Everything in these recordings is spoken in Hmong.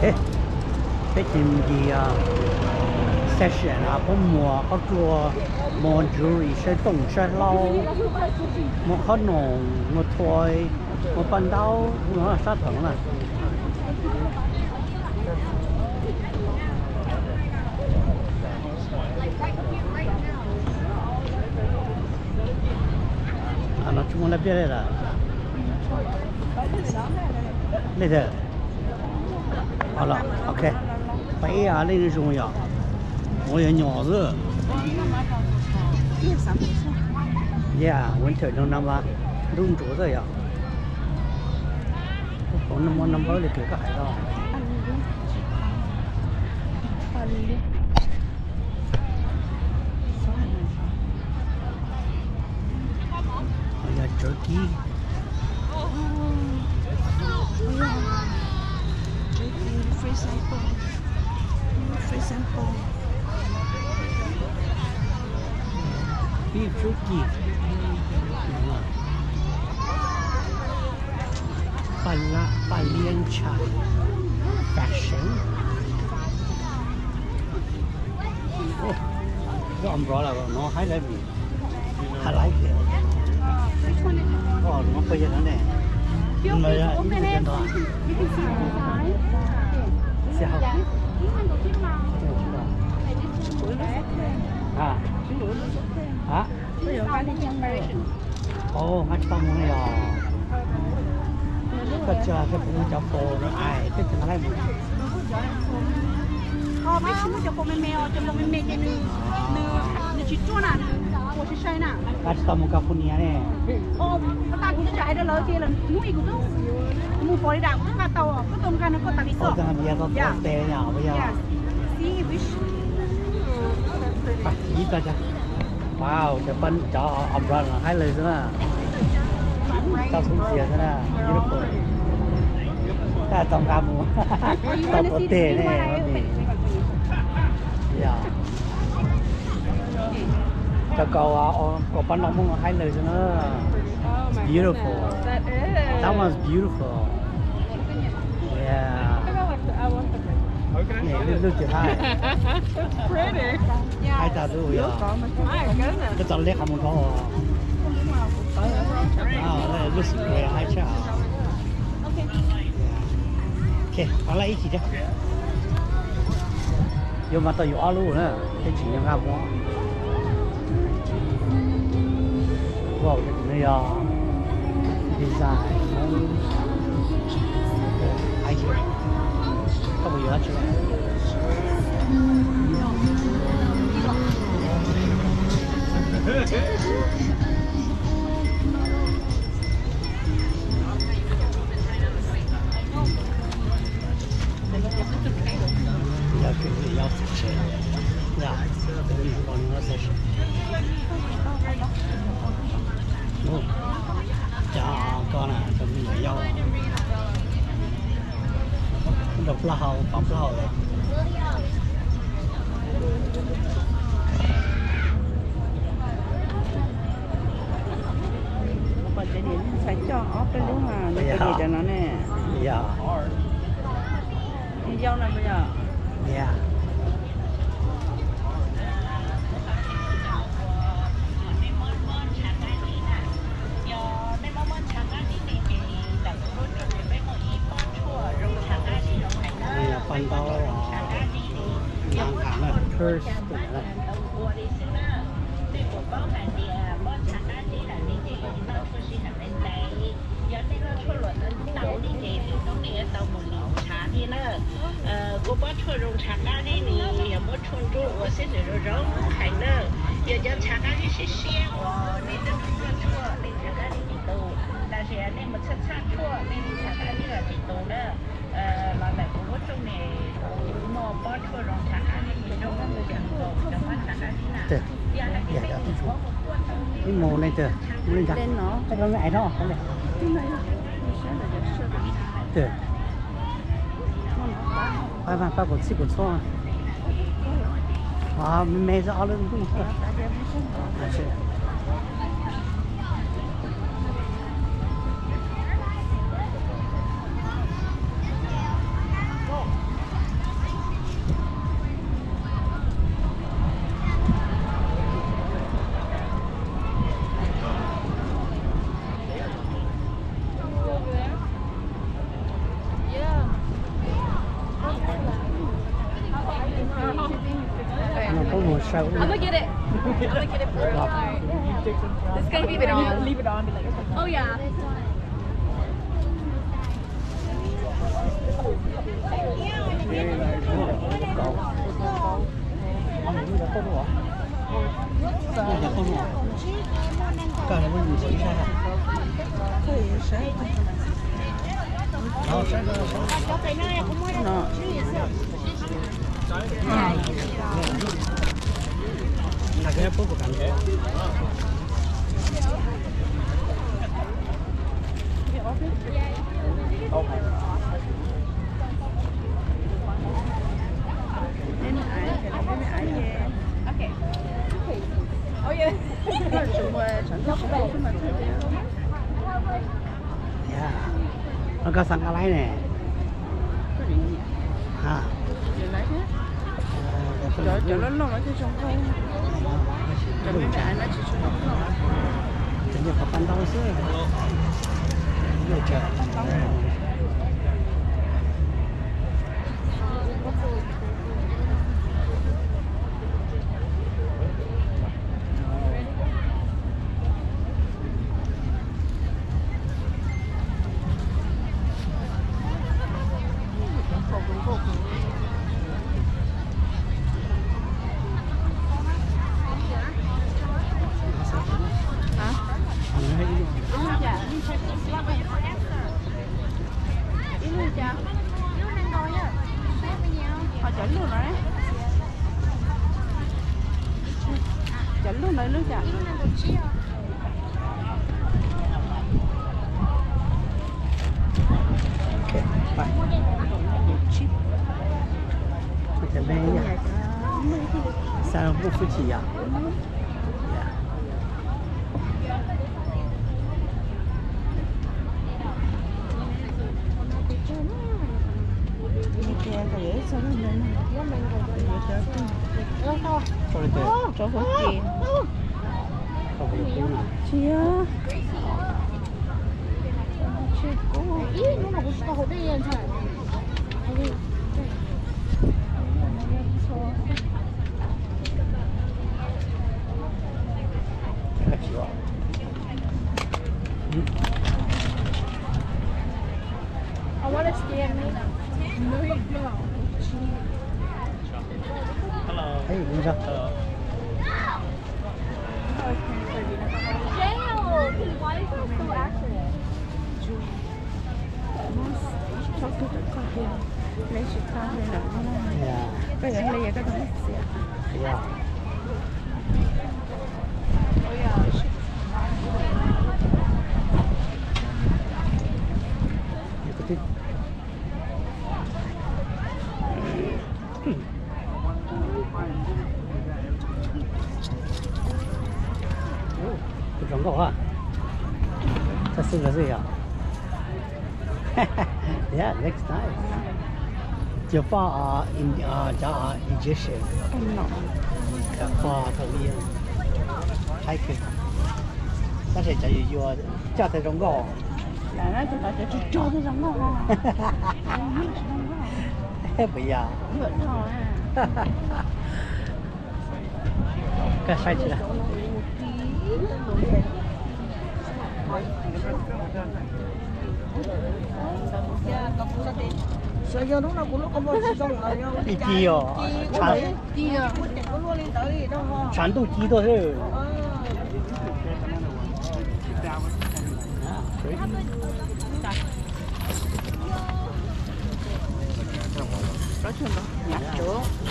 Peb ces mus ncig session, peb muag qhob ruas, muag jewelry, saib tooj saib hlau, muag qhob noom, muag toy, muag paj ntaub, sab tod na. No tsis muaj laj pliaj li lawm. Li ntawd. Los, ok. Pab ib leej zoo yom. Ua yuav nyuam xwb. Yeah, winter no no mas ntuj ntsuav xwb yom. Kuv no muaj no npawb li kws koj hais tau. Yog jerky. Jerky, free sample. Free sample. Beef jerky. Paj liab ntshai. Fashion. Tus umbrella no hais lawv vim hais lawv tias, no puas yog no ne? Xia hau. Nqa tsis tau mus ne yog. Koj tsis hais puas muaj cov phone no, peb tsis nqa lawm mus. Peb tsis muaj cov phone me me os, cov phone me me ces nws, nws tsis ruaj na, nws ua sai sai na. Nqa tsis tau mus California ne. Tab kuv twb hais rau lawv ces lawv hnub ib kuv twb mus Florida kuv twb nqa tau, koj tau nqa no koj tas li xwb. Wow, cov umbrella hais lawv xwb na. Tau xub xiav xwb na, beautiful. Tab tau nqa mus, tau tuav teg ne. Cov kaus, kaus paj ntaub Hmoob hais lawv xwb na. Beautiful. That one's beautiful. Yeah. Nws lub lub twg hais. Hais tas tus yog. Koj txog lej qhov mus dhau. Lub square hais tshaj. Ok, qhov laj ib chim thiab. Yuav mas tau yuav ob lub na, thiaj tsim nyog nqa mus. Wow, no yog design Hmoob. Koj puas yuav dab tsi? Cov ko na, cov me nyuam yaus. Rau plaub hau, pov plaub hau lawm. Pom tsev niam ntxhais coj ob peb lub mas nws pom cov no ne. Yog. Yau no puas yog? Paj ntaub, purse. Yog nej loj tshuaj luam tau li ces nws roob nej yuav tau mus lis ntshav thiab na. Kuv pob tshuaj zoo ntshav qab zib ni, yog muab tshuaj nruab ua xwb nws zoo zoo heev na. Yog cov ntshav qab zib siab siab uas nej twb loj tshuaj nej ntshav qab zib tsis tu, tab sis nej mus txhaj txhaj tshuaj nej ntshav qab zib los tsis tu na. Los ntawm kuv lub rooj ne, kuv muaj pob tshuaj zoo ntshav qab zib zoo zoo cov pob ntshav qab zib na. Ib mus leej twg, mus leej twg, ib mus leej twg, twg, pab, pab kuv txhib kuv txhuab. Me me xwb ob lub ntuj. I'm gonna get it. I'm gonna get it for real. It's gonna be on. Leave it on. Be like, oh yeah. Koj xav nqa laib ne? Cov loj loj no thiaj zoo nkauj, cov me me no tsis tshua zoo nkauj. Cov nyuag qhov paj ntaub xwb. Ib lub cas? Ho cov lug no, cov lug no ib lub cas? Xav muaj hwj chim yom. Rau hauv ces. Tsis. Txhob kub tawm koj tiag, hle tsis tau li lawm. Koj yuav hle yog koj tau xiam. Zoo nkauj ha. Txog xwb los xwb yog. Yeah, looks nice. Cov poj, cov Egyptian, cov poj thaum ub, haib kawg. Tab sis cov yuav yuav coj thiaj zoo nkauj. Lawv no ces cov tsov tsov thiaj zoo nkauj. Puas yog? Koj saib tsis? Ib ci os, tshav ntuj ci tuaj xwb.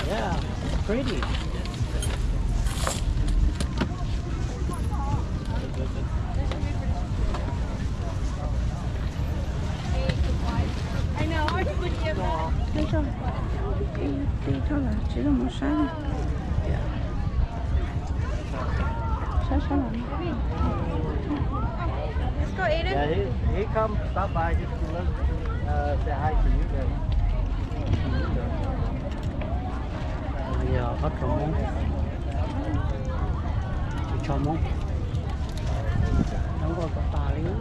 Yeah, pretty. Tej thaj lawm tsis tau mus saib. Saib sab lawm. Yeah, he, he come stop by just to look, uh, say hi to you guys. Yog qhov tso Hmoob, tso Hmoob, zoo nkauj tag li.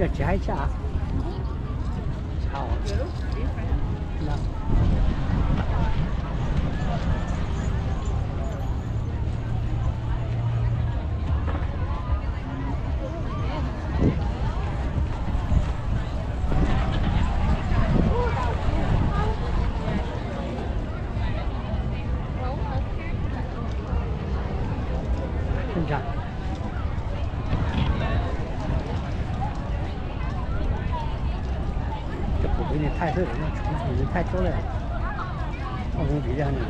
Tsis haib tshaj. Cov pum li niag thaij xwb, niag thaij tuab li. Ua zoo vim li no.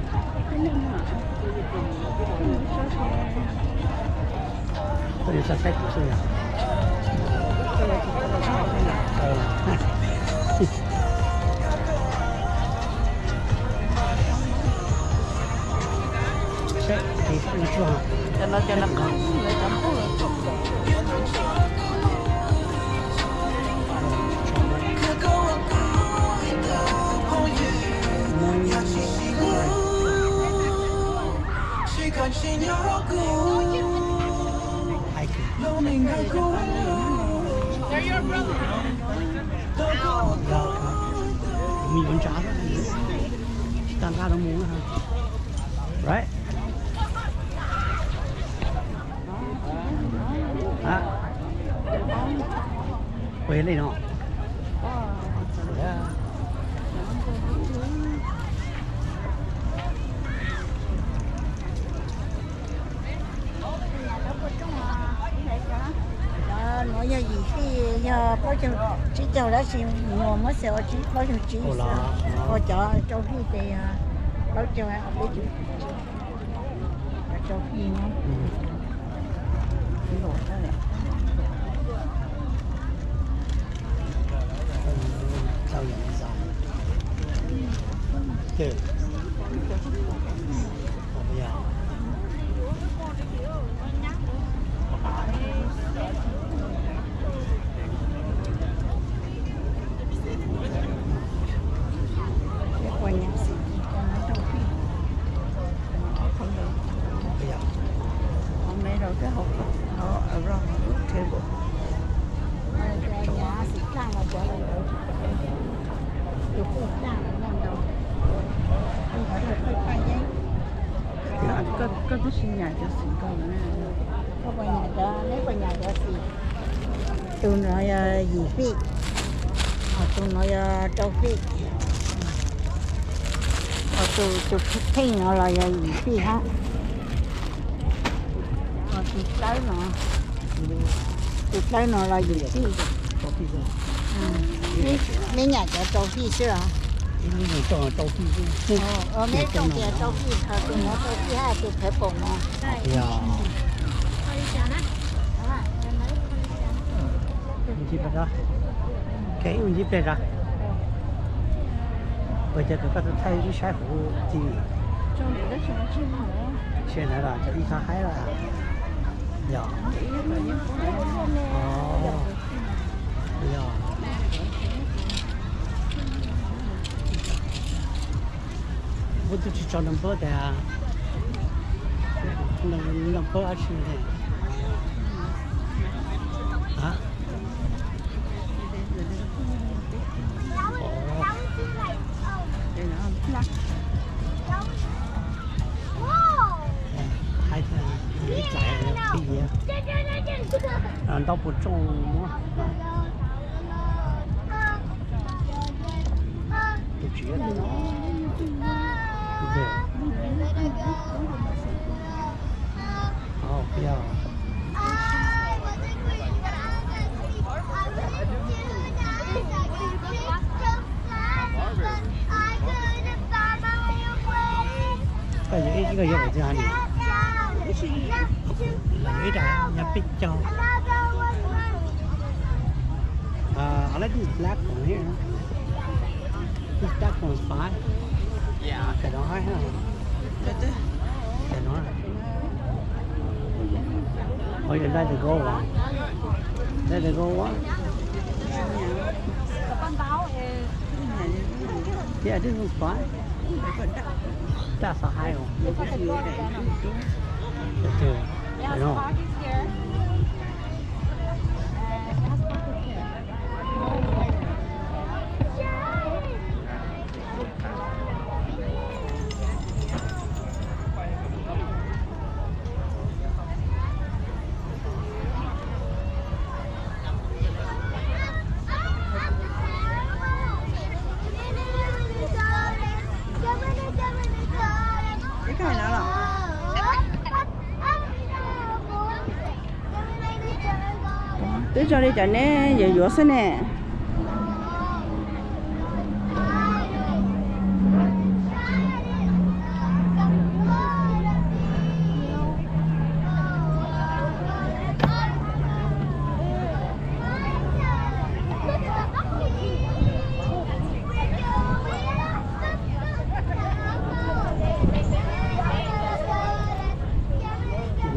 Koj yuav xav saib kuv xwb yog. Cov no cov no qab lawv cov npauj. Mus yuav ntshav, tsis tag nqaj rau mus. Right. Ua li no. Nuav yog yim fij, yog plaub caug tsib caug, tab sis nyuam muab xaws ua tsib, plaub caug tsib xwb. Ua cov rau fij ces yog plaub caug, peb caug, cov rau fij. Koj twb tsis nyam cov xim nkaus na. Tus no yog yim fij, tus no yog rau fij, tus pheej no los yog yim fij hab. Tus dlawb no, tus dlawb no los yim fij. Neb nyam cov rau fij xwb os? Neb coj tias rau fij, tus no rau fij hab tus pheej pom no. Ua ncib pliag, ua ncib pliag, ua cas koj thaij wb saib huv ti. Tsis na, cov ib txhob haib lawm. Yog. Yog. Muab tub tsis tso nrog npawb tas, nrog npawb dab tsi ne? Haib, ib txais pib iav, ntau puas tsooj muab. Tus tsis, yog. Koj yuav ib, koj yuav ua twg ni? Ib rau yog peb caug. I like this black one here. This black one is fine. Cov no haib. Cov no. Oh, you like the gold one? Like the gold one? Yeah, this one's fine. That's a high one. Thank you. Cov no. It has pockets here. Twb zoo li cov neb yuav yuav xwb ne.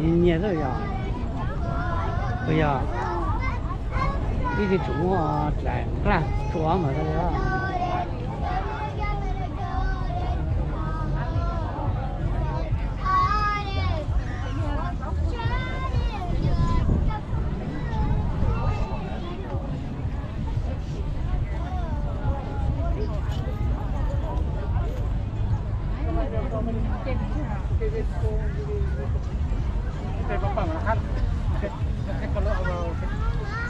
Nyias xwb yog, puas yog? Ib tsis tsum muaj dlaim nqaj tsua mas.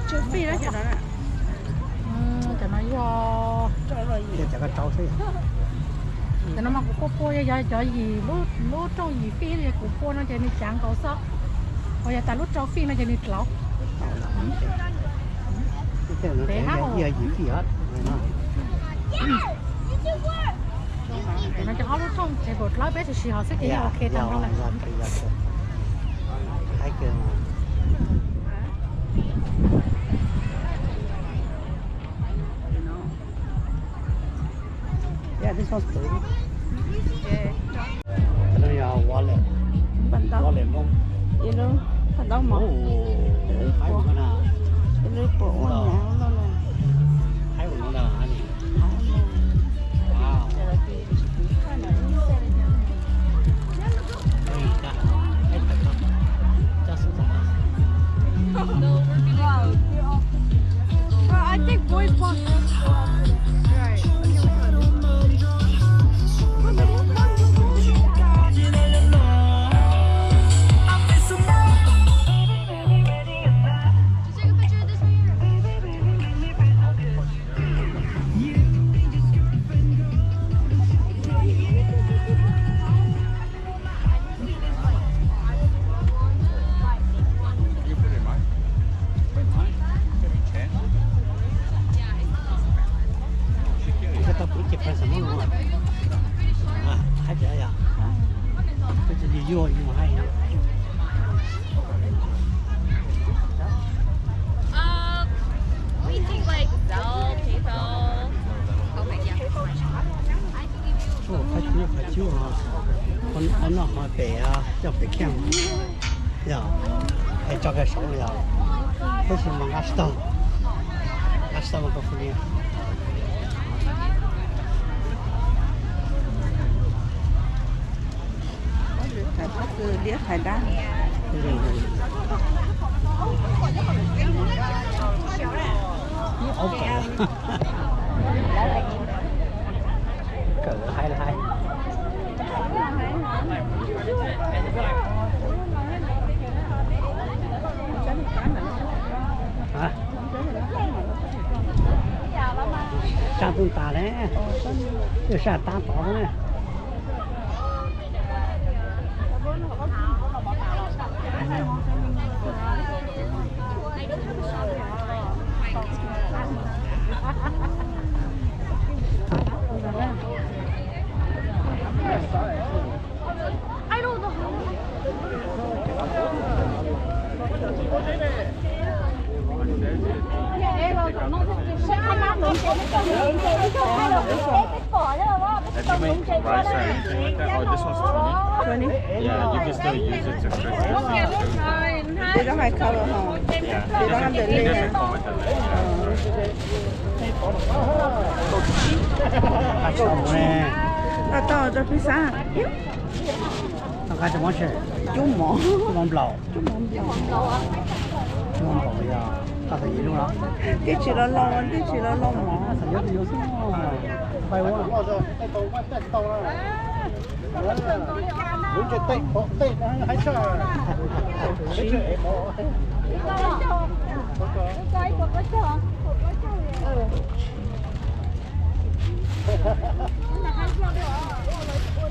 Cov fij na, cov no yog, cov no mas kuv kuaj pua yog cov yim, lub rau yim fij, kuv pua no ces nws cav nkaus xwb, ho yog tas lub rau fij no ces nws dlauv. Peb hab, no cov ob lub rooj ces kaum dlawb peb tsis siv hov xwb ces yeej ok tag nrho lawm. Paj ntaub mov, ib lub pom ua nyav loj na. Well, I think boys want this. Right. Just take a picture of this mirror. Uh, we take, like, Zelle, PayPal. Okay, yeah. Qhov cub, qhov cub, qhov no qhov pem, coj pem kiag, yog, es tso kiag saud yog, tab sis mas nqa tsis tau, nqa tsis tau mas koj fu li. Liab phais dab. Kawm hais lais. Saj tub tas ne, saj tab tod ne. Have you made rice or anything like that? Oh, this one's twenty. Twenty? Yeah, you can still use it to cook. They don't have color, huh? Yeah, it doesn't, it doesn't come with the lid. Yeah. Tau tau rau peb xav. Tau nqa cov mov seb. Cub mov. Cub mov nplaum. Cub mov nplaum yog tau tau yim lub los. Twb tsis los los, twb tsis los los mov. Pais ua.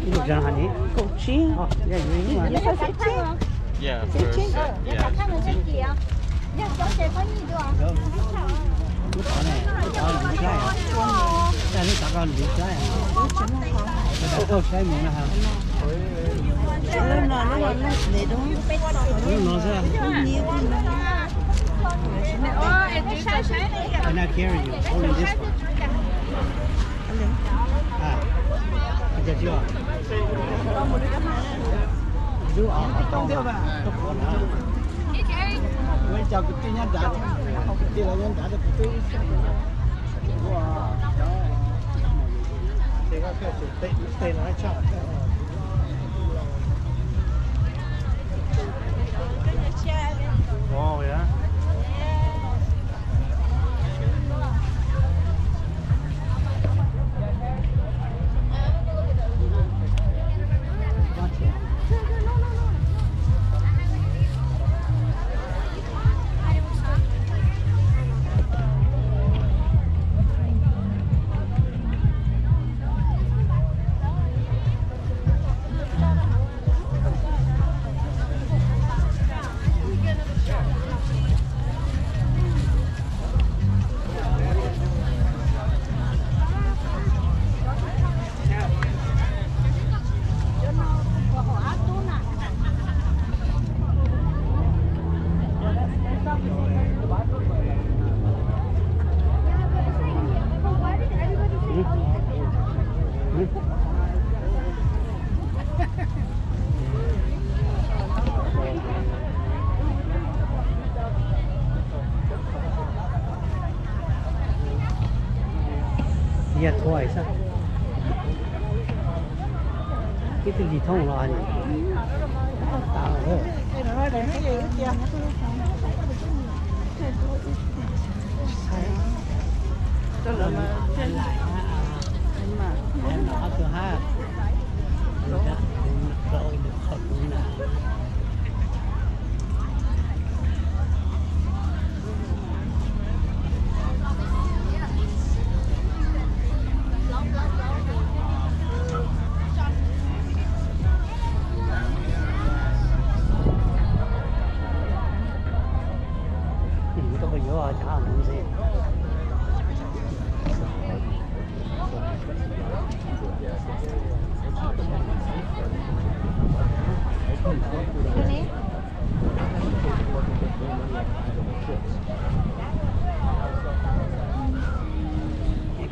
Ib lub zog hais li kaum tsib. Yeah, for, yeah, fifteen. Lub tod ne, lub tod lwv saib, lub tod koj lwv saib, koj saib mus na ha. Lub no xwb. I not carry you, only this one. Ah, cov tsis, lub os qhov tau, lub qhuav na. Ua cov kwv tij nyob nrad, kwv tij los nyob nrad, kwv tij ib xyoos. Ces koj thiaj tsum tej no tshaj. Yog thuam xwb. Ib tug ntsis thooj los li.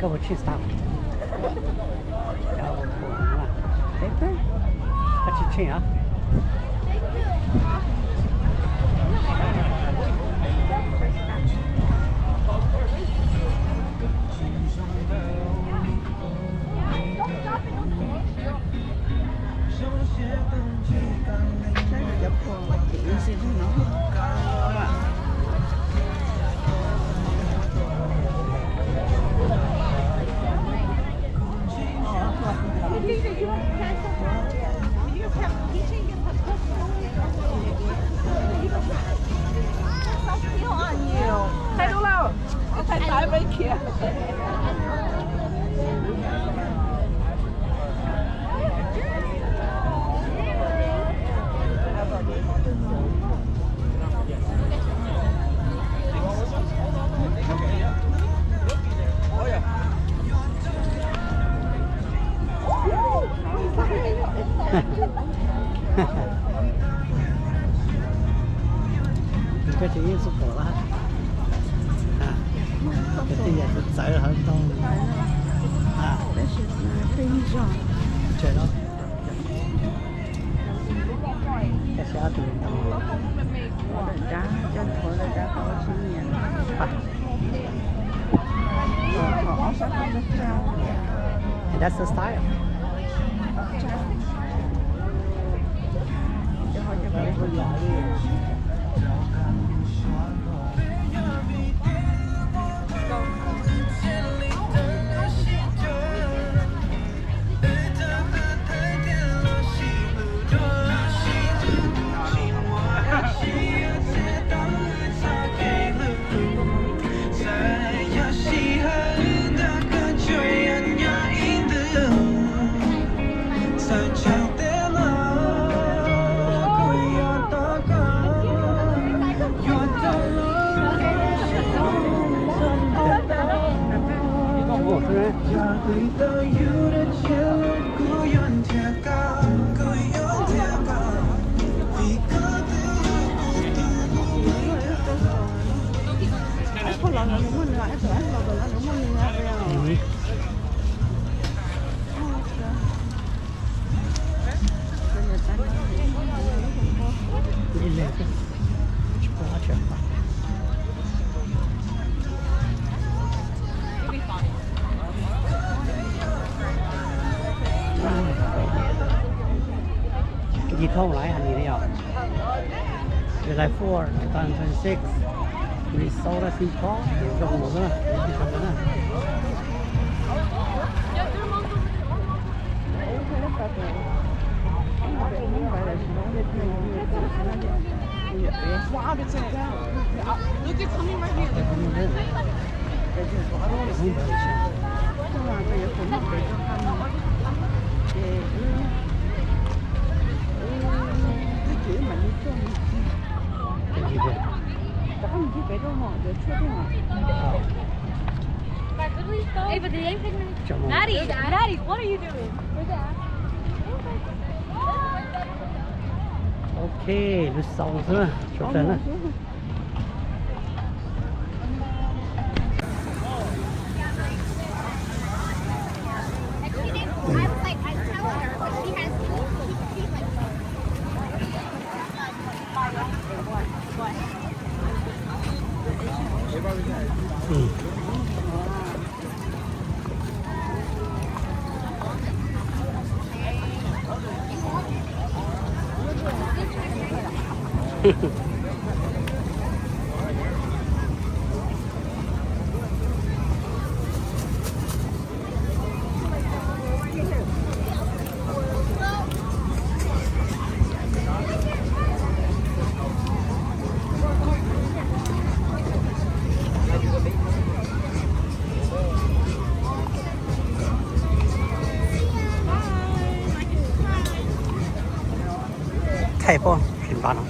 Koj puas tsheej staff? Koj tsis tsheej hev? Thaij duab lauj, thaij tau peb khiav. Koj tsis yeej xub pom lawm. Kwv tij yam txawv txawv hauv ntoo. Tseem no. Cov sab tus ntoo. And that's the style. Ntsis thauj laiv hais li yog July four, two thousand twenty-six. Minnesota Saint Paul zoo mus na, zoo na. Maddie, Maddie, what are you doing? Ok, lub xaus xwb na, sawv daws na. Thaij pob sim npab no.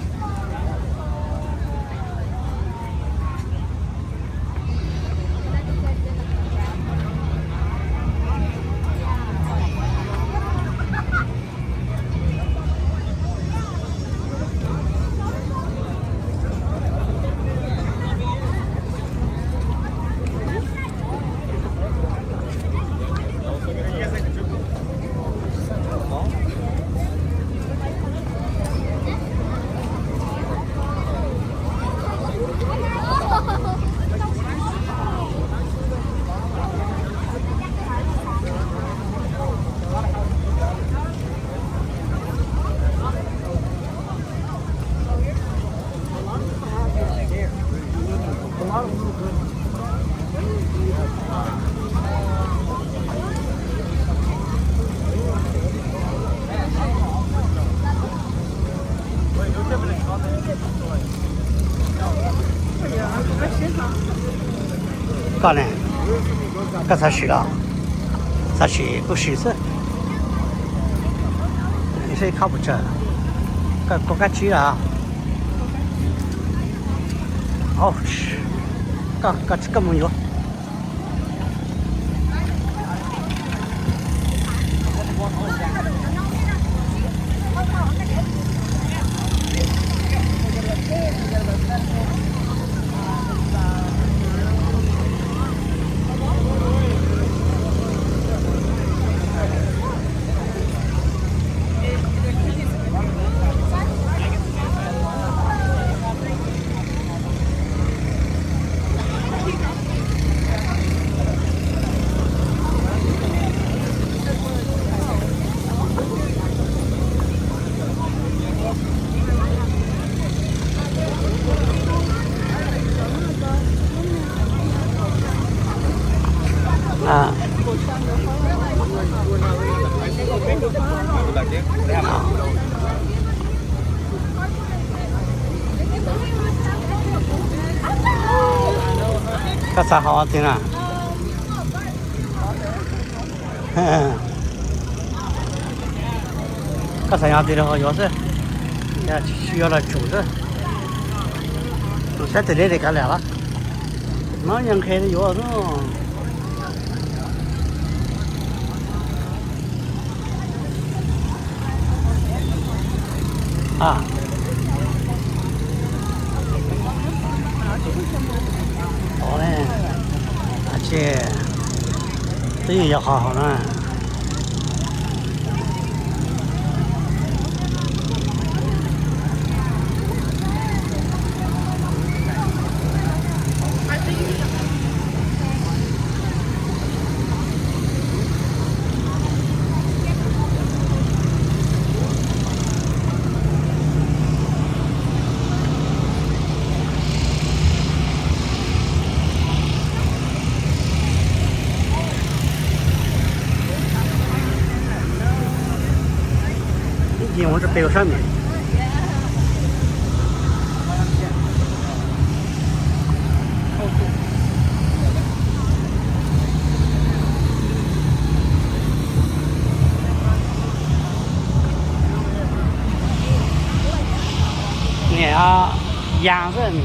Koj ne, koj xav sim los? Xav sim kuj sim xwb. Seb khob puas tsawg. Koj kab tsib los? Koj, koj mus yuav. Koj xav hov tiag na? Koj xav nyob twg los ho yuav xwb, tsis yog los tsum xwb. Saib tes deb li kav liam los, no yog nqhis yuav xwb. A, tod ne, a tsi, twb yog qhov hauv na. Ib ncig mus rau pem sab ntawd. Niam, yas xwb.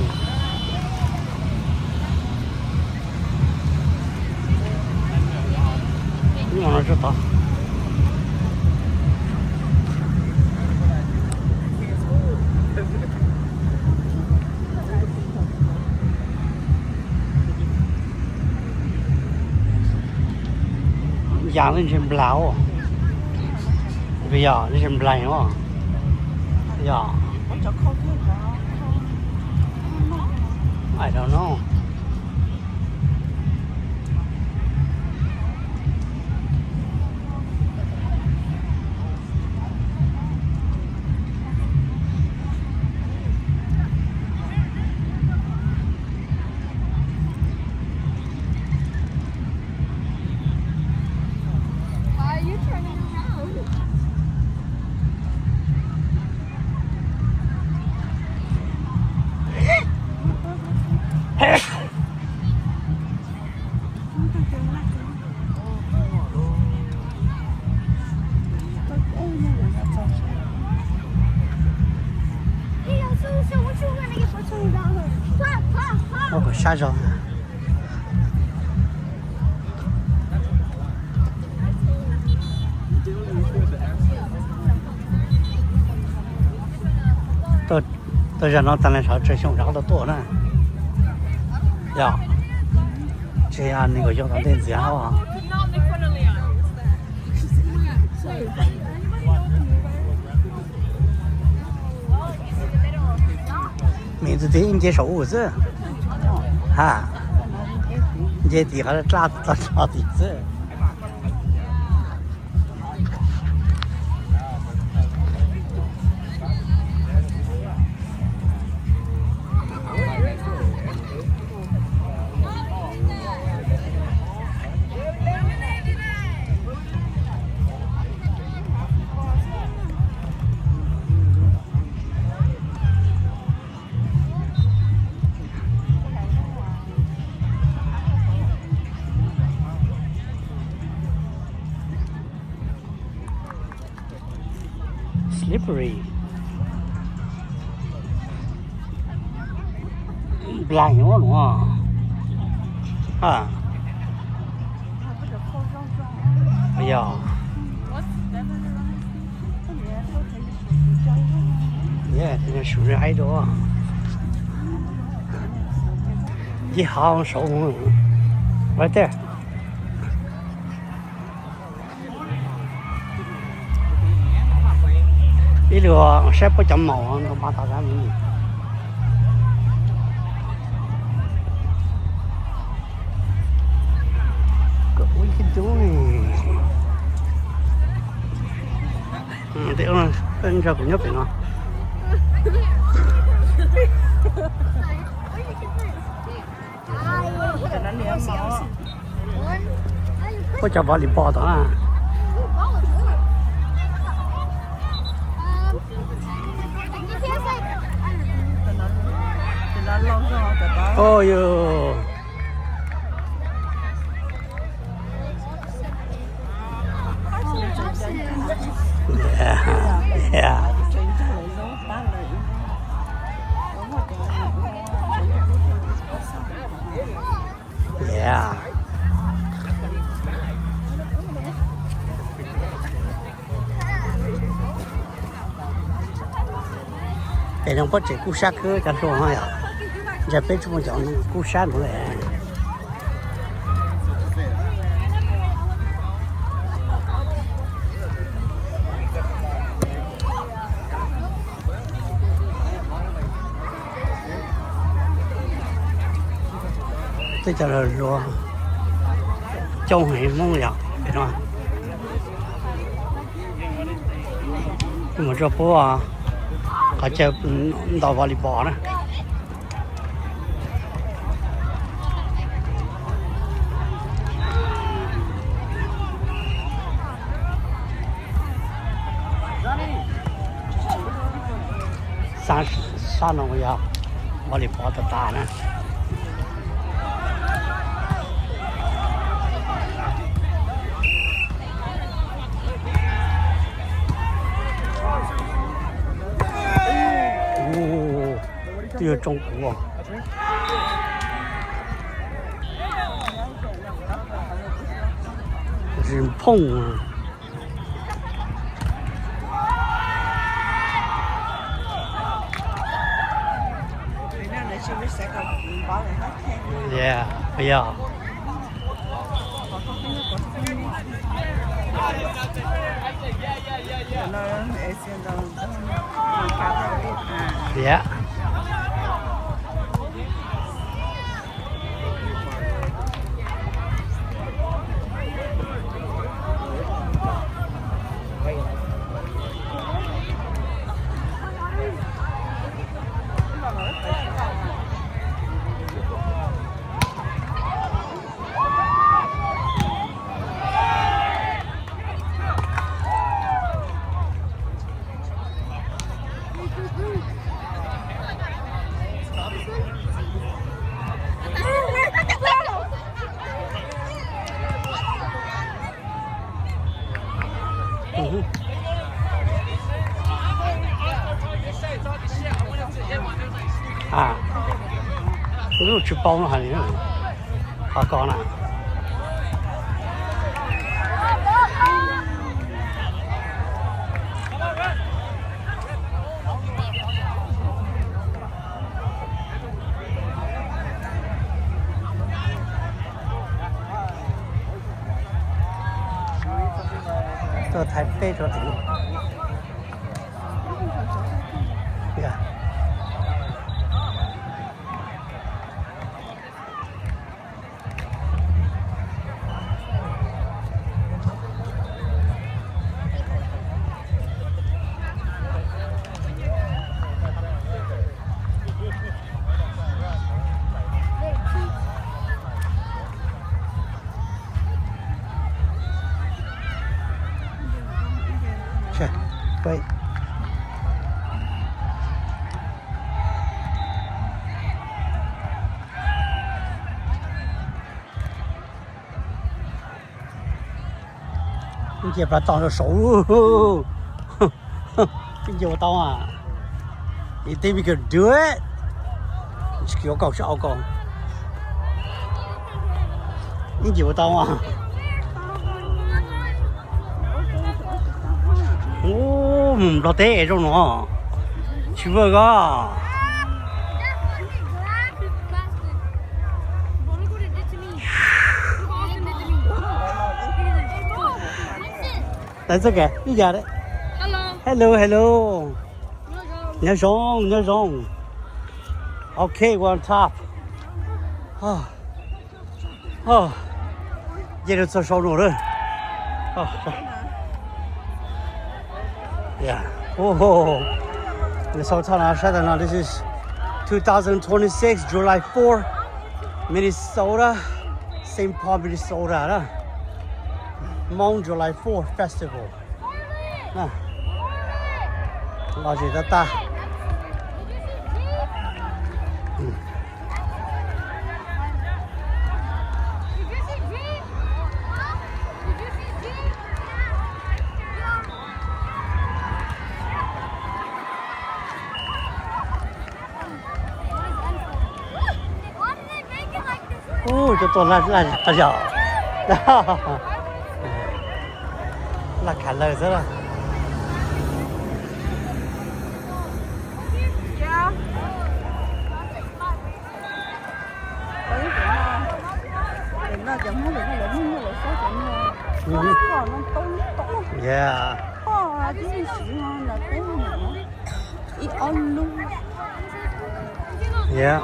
Ub, no tsis tau. Yas nej ntshe nplaig os. Yog nej ntshe nplaig os. Yog, I don't know. Why are you turning around? Ua kom sab zog. Tuaj zaum no tas li, sawv tsawg xyoo rov qab tuaj na. Yog, tsis yog nees nkaum xyoo tom ntej ntxiv os. Miv tus txiv nce saum u xwb. Ha, nce tim qhov dlaj txog tim xwb. Slippery. Nplaig ua luaj. Yog, yog sum aib rau. Ncig hav saud mus. Right there. Ib lwm saib puab cov maum ntau mas tas sab mus. Tej ub nrog kuv nyob pem no. Puab cov volleyball tod na. Oh, yog. Yeah, yeah. Yeah. Pem no pob tsev kub sab kawg cov hluas no yom. Ntshai peb tsis muaj cov kub sab no lawm. Tej cov hluas coob heev Hmoob yom. Mus rau pub qhov chaw ntaus volleyball na. Sab no yog volleyball tas tas na. Twb yuav tsoo kuv. Zis phooj. Yeah, yog. Yeah. Lub tsis paub no hais li, qhov ko na. Tuaj thaiv peb rau tim. Ib ce plab tog rau saud. Ib ce ua tau. You think we could do it? Tsis kiv ua kaum tsis au kaum. Ib ce ua tau. Mus Nplog teb zoo no. Tsis vwj ko. That's okay. Ib yam. Hello, hello. Nyob zoo, nyob zoo. Okay, we're on top. Ces rau txog saud no lawm. Nws sau txog no saib tas no, this is two thousand twenty-six, July four, Minnesota, Saint Paul, Minnesota na. Hmoob July four Festival. Los zem tag tag. Ub, cov tuaj laj laj yog laj khav lawg xwb. Yeah. Pom tib si no peb ib ob lub. Yeah.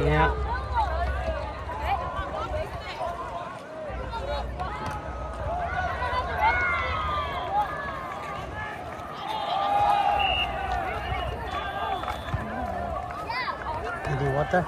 Yeah. Did you want that?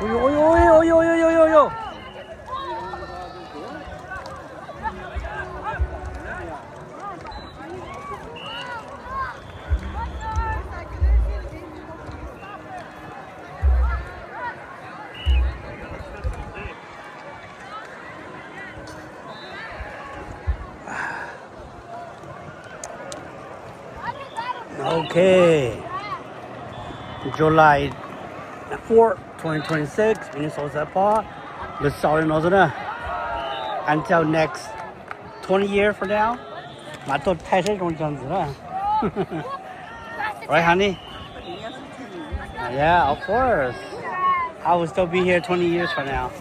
Ui, ui, ui, ui, ui, ui, ui, ui, ui. Okay. July fourth, twenty twenty-six, Minnesota St. Paul. Lawv xaus li no xwb na. Until next twenty years from now, mas tuaj thaij seb zoo cas ntxiv na. Right, honey? Yeah, of course. I will still be here twenty years from now.